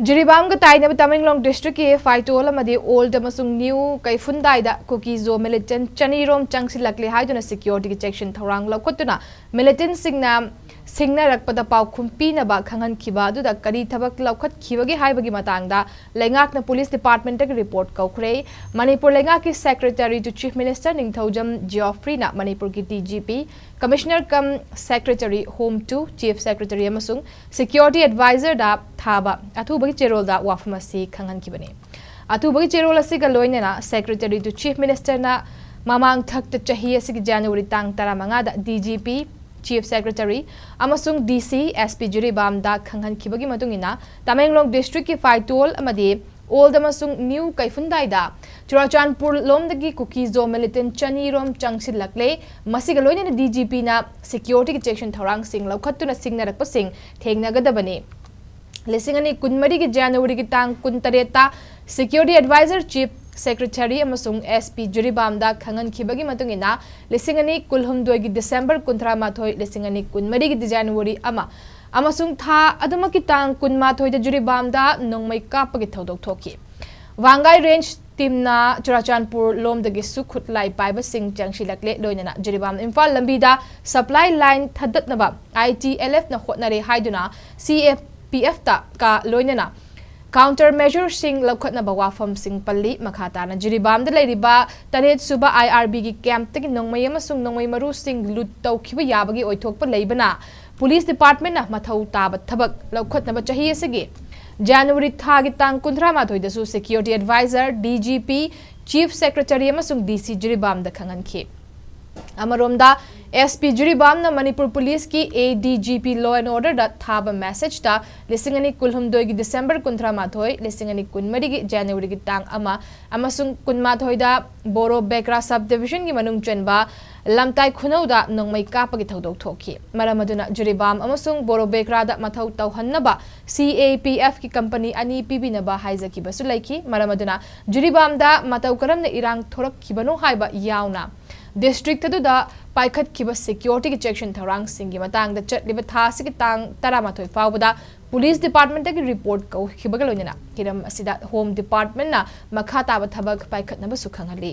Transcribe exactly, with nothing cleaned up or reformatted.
ꯖꯤꯔꯤꯕꯥꯝꯒ ꯇꯥꯏꯅꯕ ꯇꯃꯦꯡꯂꯣꯡ ꯗꯤꯁꯇ꯭ꯔꯤꯛꯀꯤ ꯐꯥꯏꯇꯣꯜ ꯑꯃꯗꯤ ꯑꯣꯜꯗ ꯑꯃꯁꯨꯡ ꯅ꯭ꯌꯨ ꯀꯩꯐꯨꯟꯗꯥꯏꯗ ꯀꯨꯀꯤꯖꯣ ꯃꯤꯂꯤꯇꯦꯟꯠ ꯆꯅꯤꯔꯣꯝ ꯆꯪꯁꯤꯜꯂꯛꯂꯦ ꯍꯥꯏꯗꯨꯅ ꯁꯦꯀ꯭ꯌꯨꯔꯤꯇꯤꯒꯤ ꯆꯦꯛꯁꯤꯟ ꯊꯧꯔꯥꯡ ꯂꯧꯈꯠꯇꯨꯅ ꯃꯤꯂꯤꯇꯦꯟꯠꯁꯤꯡꯅ ꯁꯤꯡꯅꯔꯛꯄꯗ ꯄꯥꯎꯈꯨꯝ ꯄꯤꯅꯕ ꯈꯪꯍꯟꯈꯤꯕ ꯑꯗꯨꯗ ꯀꯔꯤ ꯊꯕꯛ ꯂꯧꯈꯠꯈꯤꯕꯒꯦ ꯍꯥꯏꯕꯒꯤ ꯃꯇꯥꯡꯗ ꯂꯩꯉꯥꯛꯅ ꯄꯨꯂꯤꯁ ꯗꯤꯄꯥꯔꯠꯃꯦꯟꯠꯇꯒꯤ ꯔꯤꯄꯣꯔꯠ ꯀꯧꯈ꯭ꯔꯦ꯫ ꯃꯅꯤꯄꯨꯔ ꯂꯩꯉꯥꯛꯀꯤ Secretary to Chief Minister Ningthoujam ꯖꯤꯑꯣꯐ꯭ꯔꯤꯅ ꯃꯅꯤꯄꯨꯔꯒꯤ D G P, Commissioner cum Secretary Home to Chief Secretary ꯑꯃꯁꯨꯡ ꯁꯦꯀ꯭ꯌꯨꯔꯤꯇꯤ ꯑꯦꯗꯚꯥꯏꯖꯔꯗ ꯊꯥꯕ ꯑꯊꯨꯕꯒꯤ ꯆꯦꯔꯣꯜꯗ ꯋꯥꯐꯝ ꯑꯁꯤ ꯈꯪꯍꯟꯈꯤꯕꯅꯤ꯫ ꯑꯊꯨꯕꯒꯤ ꯆꯦꯔꯣꯜ ꯑꯁꯤꯒ ꯂꯣꯏꯅꯅ Secretary to Chief Ministerꯅ ꯃꯃꯥꯡ ꯊꯛꯇ ꯆꯍꯤ ꯑꯁꯤꯒꯤ ꯖꯅꯋꯥꯔꯤ ꯇꯥꯡ ꯇꯔꯥꯃꯉꯥꯗ ꯗꯤ ꯖꯤ ꯄꯤ, Chief Secretary ꯑꯃꯁꯨꯡ ꯗꯤ ꯁꯤ, ꯑꯦꯁ ꯄꯤ ꯖꯤꯔꯤꯕꯥꯝꯗ ꯈꯪꯍꯟꯈꯤꯕꯒꯤ ꯃꯇꯨꯡ ꯏꯟꯅ, ꯇꯃꯦꯡꯂꯣꯡ ꯗꯤꯁꯇ꯭ꯔꯤꯛꯀꯤ ꯐꯥꯏꯇꯣꯜ ꯑꯃꯗꯤ ꯑꯣꯜꯗ ꯑꯃꯁꯨꯡ ꯅ꯭ꯌꯨ ꯀꯩꯐꯨꯟꯗꯥꯏꯗ ꯆꯨꯔꯥꯆꯥꯟꯄꯨꯔ ꯂꯣꯝꯗꯒꯤ ꯀꯨꯀꯤꯖꯣ ꯃꯤꯂꯤꯇꯦꯟꯠ ꯆꯅꯤꯔꯣꯝ ꯆꯪꯁꯤꯜꯂꯛꯂꯦ꯫ ꯃꯁꯤꯒ ꯂꯣꯏꯅꯅ ꯗꯤ ꯖꯤ ꯄꯤꯅ ꯁꯦꯀ꯭ꯌꯨꯔꯤꯇꯤꯒꯤ ꯆꯦꯛꯁꯤꯟ ꯊꯧꯔꯥꯡꯁꯤꯡ ꯂꯧꯈꯠꯇꯨꯅ ꯁꯤꯡꯅꯔꯛꯄꯁꯤꯡ ꯊꯦꯡꯅꯒꯗꯕꯅꯤ꯫ ꯂꯤꯁꯤꯡ ꯑꯅꯤ ꯀꯨꯟꯃꯔꯤꯒꯤ ꯖꯅꯋꯥꯔꯤꯒꯤ ꯇꯥꯡ ꯀꯨꯟꯇꯔꯦꯠꯇ ꯁꯦꯀ꯭ꯌꯨꯔꯤꯇꯤ ꯑꯦꯗꯚꯥꯏꯖꯔ, ꯆꯤꯐ ꯁꯦꯀ꯭ꯔꯦꯇꯔꯤ ꯑꯃꯁꯨꯡ ꯑꯦꯁ ꯄꯤ ꯖꯤꯔꯤꯕꯥꯝꯗ ꯈꯪꯍꯟꯈꯤꯕꯒꯤ ꯃꯇꯨꯡ ꯏꯟꯅ, ꯂꯤꯁꯤꯡ ꯑꯅꯤ ꯀꯨꯟꯍꯨꯝꯗꯣꯏꯒꯤ ꯗꯤꯁꯦꯝꯕꯔ ꯀꯨꯟꯊ꯭ꯔꯥꯃꯥꯊꯣꯏ, ꯂꯤꯁꯤꯡ ꯑꯅꯤ ꯀꯨꯟꯃꯔꯤꯒꯤ ꯖꯅꯋꯥꯔꯤ ꯑꯃ ꯑꯃꯁꯨꯡ ꯊꯥ ꯑꯗꯨꯃꯛꯀꯤ ꯇꯥꯡ ꯀꯨꯟꯃꯥꯊꯣꯏꯗ ꯖꯤꯔꯤꯕꯥꯝꯗ ꯅꯣꯡꯃꯩ ꯀꯥꯞꯄꯒꯤ ꯊꯧꯗꯣꯛ ꯊꯣꯛꯈꯤ꯫ ꯋꯥꯡꯒꯥꯏ ꯔꯦꯟꯖ ꯇꯤꯝꯅ ꯆꯨꯔꯥꯆꯥꯟꯄꯨꯔ ꯂꯣꯝꯗꯒꯤꯁꯨ ꯈꯨꯠꯂꯥꯏ ꯄꯥꯏꯕꯁꯤꯡ ꯆꯪꯁꯤꯜꯂꯛꯂꯦ, ꯂꯣꯏꯅꯅ ꯖꯤꯔꯤꯕꯥꯝ ꯏꯝꯐꯥꯜ ꯂꯝꯕꯤꯗ ꯁꯄ꯭ꯂꯥꯏ ꯂꯥꯏꯟ ꯊꯥꯗꯠꯅꯕ ꯑꯥꯏ ꯇꯤ ꯑꯦꯜ ꯑꯦꯐꯅ ꯍꯣꯠꯅꯔꯦ ꯍꯥꯏꯗꯨꯅ ꯁꯤ ꯑꯦ ꯄꯤ ꯑꯦꯐꯇ ꯀ ꯂꯣꯏꯅꯅ ꯀꯥꯎꯟꯇꯔ ꯃꯦꯖꯔꯁꯤꯡ ꯂꯧꯈꯠꯅꯕ ꯋꯥꯐꯝꯁꯤꯡ ꯄꯜꯂꯤ꯫ ꯃꯈꯥ ꯇꯥꯅ ꯖꯤꯔꯤꯕꯥꯝꯗ ꯂꯩꯔꯤꯕ ꯇꯔꯦꯠ ꯁꯨꯕ ꯑꯥꯏ ꯑꯥꯔ ꯕꯤꯒꯤ ꯀꯦꯝꯞꯇꯒꯤ ꯅꯣꯡꯃꯩ ꯑꯃꯁꯨꯡ ꯅꯣꯡꯃꯩ ꯃꯔꯨꯁꯤꯡ ꯂꯨꯠ ꯇꯧꯈꯤꯕ ꯌꯥꯕꯒꯤ ꯑꯣꯏꯊꯣꯛꯄ ꯂꯩꯕꯅ ꯄꯨꯂꯤꯁ ꯗꯤꯄꯥꯔꯠꯃꯦꯟꯠꯅ ꯃꯊꯧ ꯇꯥꯕ ꯊꯕꯛ ꯂꯧꯈꯠꯅꯕ ꯆꯍꯤ ꯑꯁꯤꯒꯤ ꯖꯅꯋꯥꯔꯤ ꯊꯥꯒꯤ ꯇꯥꯡ ꯀꯨꯟꯊ꯭ꯔꯥꯃꯥꯊꯣꯏꯗꯁꯨ ꯁꯦꯀ꯭ꯌꯨꯔꯤꯇꯤ ꯑꯦꯗꯚꯥꯏꯖꯔ, ꯗꯤ ꯖꯤ ꯄꯤ, ꯆꯤꯐ ꯁꯦꯀ꯭ꯔꯦꯇꯔꯤ ꯑꯃꯁꯨꯡ ꯗꯤ ꯁꯤ ꯖꯤꯔꯤꯕꯥꯝꯗ ꯈꯪꯍꯟꯈꯤ꯫ ꯑꯃꯔꯣꯝꯗ, ꯑꯦꯁ ꯄꯤ ꯖꯤꯔꯤꯕꯥꯝꯅ ꯃꯅꯤꯄꯨꯔ ꯄꯨꯂꯤꯁꯀꯤ ꯑꯦ ꯗꯤ ꯖꯤ ꯄꯤ Law and Orderꯗ ꯊꯥꯕ ꯃꯦꯁꯦꯖꯇ ꯂꯤꯁꯤꯡ ꯑꯅꯤ ꯀꯨꯟꯍꯨꯝꯗꯣꯏꯒꯤ ꯗꯤꯁꯦꯝꯕꯔ ꯀꯨꯟꯊ꯭ꯔꯥꯃꯥꯊꯣꯏ, ꯂꯤꯁꯤꯡ ꯑꯅꯤ ꯀꯨꯟꯃꯔꯤꯒꯤ ꯖꯅꯋꯥꯔꯤꯒꯤ ꯇꯥꯡ ꯑꯃ ꯑꯃꯁꯨꯡ ꯀꯨꯟꯃꯥꯊꯣꯏꯗ ꯕꯣꯔꯣ ꯕꯦꯀ꯭ꯔꯥ ꯁꯕ ꯗꯤꯕꯤꯖꯟꯒꯤ ꯃꯅꯨꯡ ꯆꯟꯕ ꯂꯝꯇꯥꯏ ꯈꯨꯅꯧꯗ ꯅꯣꯡꯃꯩ ꯀꯥꯞꯄꯒꯤ ꯊꯧꯗꯣꯛ ꯊꯣꯛꯈꯤ꯫ ꯃꯔꯝ ꯑꯗꯨꯅ ꯖꯤꯔꯤꯕꯥꯝ ꯑꯃꯁꯨꯡ ꯕꯣꯔꯣ ꯕꯦꯀ꯭ꯔꯥꯗ ꯃꯊꯧ ꯇꯧꯍꯟꯅꯕ ꯁꯤ ꯑꯦ ꯄꯤ ꯑꯦꯐꯀꯤ ꯀꯝꯄꯅꯤ ꯑꯅꯤ ꯄꯤꯕꯤꯅꯕ ꯍꯥꯏꯖꯈꯤꯕꯁꯨ ꯂꯩꯈꯤ꯫ ꯃꯔꯝ ꯑꯗꯨꯅ ꯖꯤꯔꯤꯕꯥꯝꯗ ꯃꯇꯧ ꯀꯔꯝꯅ ꯏꯔꯥꯡ ꯊꯣꯔꯛꯈꯤꯕꯅꯣ ꯍꯥꯏꯕ ꯌꯥꯎꯅ ꯗꯤꯁꯇ꯭ꯔꯤꯛ ꯑꯗꯨꯗ ꯄꯥꯏꯈꯠꯈꯤꯕ ꯁꯦꯀ꯭ꯌꯨꯔꯤꯇꯤꯒꯤ ꯆꯦꯛꯁꯤꯟ ꯊꯧꯔꯥꯡꯁꯤꯡꯒꯤ ꯃꯇꯥꯡꯗ ꯆꯠꯂꯤꯕ ꯊꯥ ꯑꯁꯤꯒꯤ ꯇꯥꯡ ꯇꯔꯥꯃꯥꯊꯣꯏ ꯐꯥꯎꯕꯗ ꯄꯨꯂꯤꯁ ꯗꯤꯄꯥꯔꯠꯃꯦꯟꯠꯇꯒꯤ ꯔꯤꯄꯣꯔꯠ ꯀꯧꯈꯤꯕꯒ ꯂꯣꯏꯅꯅ ꯍꯤꯔꯝ ꯑꯁꯤꯗ ꯍꯣꯝ ꯗꯤꯄꯥꯔꯠꯃꯦꯟꯠꯅ ꯃꯈꯥ ꯇꯥꯕ ꯊꯕꯛ ꯄꯥꯏꯈꯠꯅꯕꯁꯨ ꯈꯪꯍꯜꯂꯤ꯫